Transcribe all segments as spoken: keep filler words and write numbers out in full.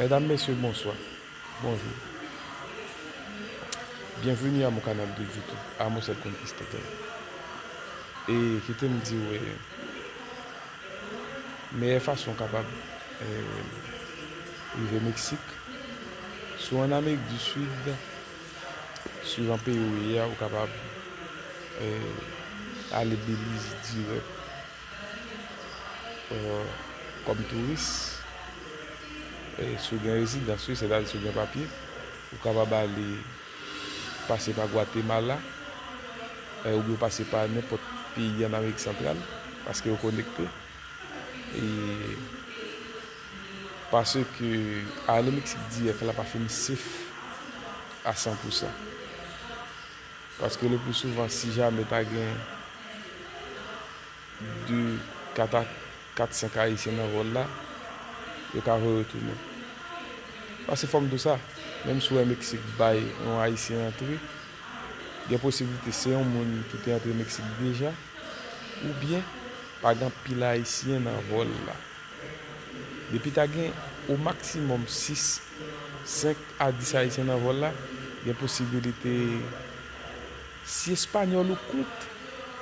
Medam, mesye, bonswa. Bonjou. Byenveni a mon kanal de YouTube, Amos El Conquistador. E kite m di w, eh, meyè fason w kapab, eh, rive Meksik, si w ann Amerik di Sid, swivan peyi w ye a, ou kapab, eh, ale Beliz dirèk, eh, kòm touris. Eh, si w gen rezidans, wi, sètadi si w gen papye, ou kapab ale pase pa Gwatemala, eh, oubyen w pase pa nenpòt peyi ann Amerik Santral, paske yo konekte. E paske ale Meksik dirèk la pa fin sef a san pou san. Paske le pli souvan, si jamè ta gen de, kat a, kat, senk Ayisyen nan vòl la, yo ka voye yo tounen. Paske fò m di w sa, menm si w wè Meksik bay yon Ayisyen antre, gen posiblite se yon moun ki te antre Meksik deja, oubyen pa gen anpil Ayisyen nan vòl la. Depi ta gen o maksimòm sis, senk a dis Ayisyen nan vòl la, gen posibilite, si espanyòl ou kont,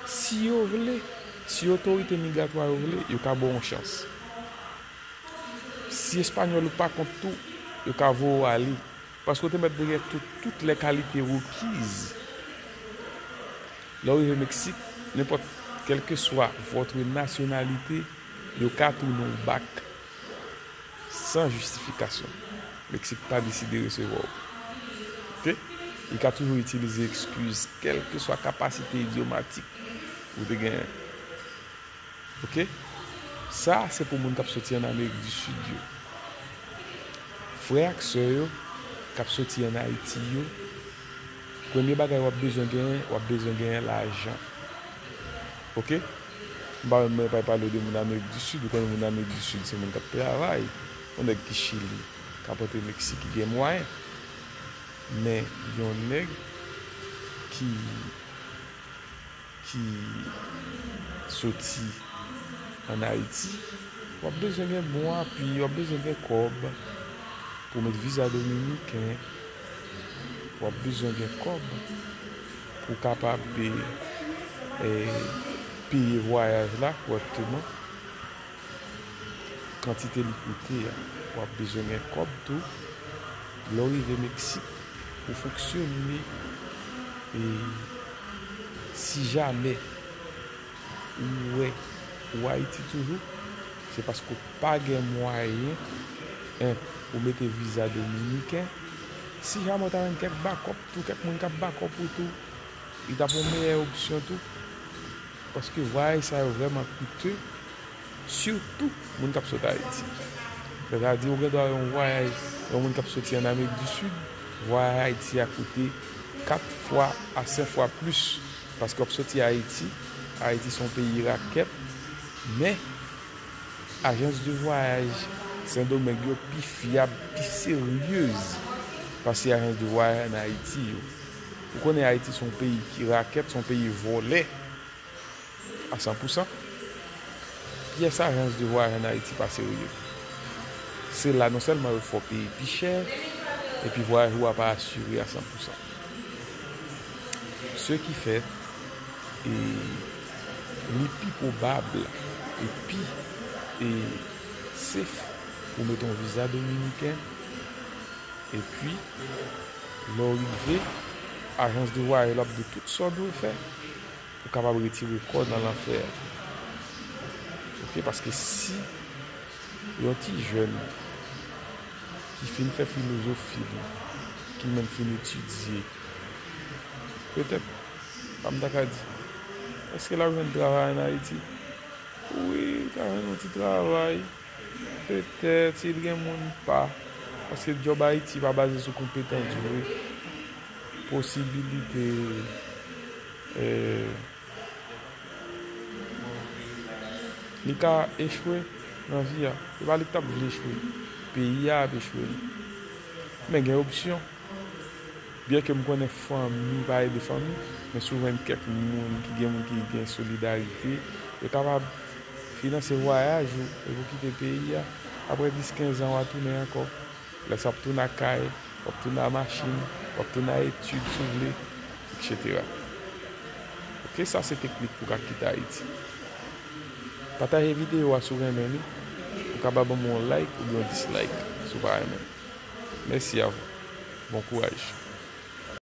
si yo vle, si otorite migratwa yo vle, yo ka ba w yon chans. Si espanyòl ou pa kont tou, yo ka voye w ale. Paske w te mèt gen tout, tout lè kalite rekiz. Lè w rive Meksik, nenpòt, kèlkeswa vòtre nasyonalite, yo ka tounen w bak san jistifikasyon. Meksik pa deside resevwa w. Oke? Li ka toujou itilize ekskiz, kèlkeswa kapasite idyomatik ou te genyen. Oke? Sa, se pou moun k ap soti ann Amerik di Sid yo. Frè ak sè yo k ap soti ann Ayiti yo, premye bagay w ap bezwen genyen, w ap bezwen genyen lajan. Oke? M pa menm pral pale w de moun Amerik di Sid, ou konnen moun Amerik di Sid se moun k ap travay. Yon nèg ki Chili, k ap antre Meksik, ki gen mwayen. Men yon nèg ki ki soti ann Ayiti, w ap bezwen gen bon apui, w ap bezwen gen kòb pou w met viza dominiken, w ap bezwen gen kòb pou w kapab, eh, peye vwayaj la kòrèkteman. Kantite li koute a, w ap bezwen gen kòb tou. Lè w rive Meksik, pou fonksyone, e si jamè ou wè ou Ayiti toujou, se paske w pa gen mwayen, en, pou mete viza dominiken. Si jamè w ta jwenn kèk bakòp tou, kèk moun k ap bakòp ou tou, li t ap yon meyè opsyon tou. Paske vwayaj sa yo vrèman koute, sitou moun k ap sot Ayiti. Sètadi, ou gen dwa yon vwayaj, yon moun k ap soti ann Amerik di Sid, vwayaj Ayiti a koute kat fwa a senk fwa plis. Paske w ap soti Ayiti, Ayiti se yon peyi rakèt, men ajans de vwayaj Sendomeng yo pi fyab, pi seryez pase ajans de vwayaj ann Ayiti yo. Ou konnen Ayiti se yon peyi ki rakèt, se yon peyi vòlè a san pou san. Pyès ajans de vwayaj ann Ayiti pa serye. Se la non sèlman yo fè w peye pi chè, epi vwayaj ou a pa asire a san pou san. Se ki fè, e, li pi pwobab e pi, e, sef pou w mete yon viza dominiken, epi lè w rive, ajans de vwayaj la ap di w tout sa w dwe fè pou w kapab retire kò w nan lanfè a. Oke, paske si yon ti jèn ki fin fè filozofi li, ki menm fin etidye, petèt, sa m ta ka di, èske l ap jwenn travay ann Ayiti? Wi, l ka jwenn yon ti travay. Petèt, si l gen moun pa, paske djòb Ayiti pa baze sou konpetans vre. Posibilite, eh, li ka echwe nan vi a. Se pa li k t ap vle echwe. Peyi a ap echwe li. Men gen opsyon. Byenke m konnen fanmi pa ede fanmi, men si w jwenn kèk moun ki gen moun ki gen solidarite, yo kapab finanse vwayaj ou epi w kite peyi a. Apre dis kenz an, w a tounen ankò. Lè sa w ap tounen ak kay, w ap tounen ak machin, w ap tounen ak etid si w vle, etsetera. Ok, sa se teknik pou w ka kite Ayiti. Pataje videyo a si w renmen li. Ou ka ba ban m yon like oubyen yon dislike si w pa renmen. Mèsi a vou. Bon kouraj.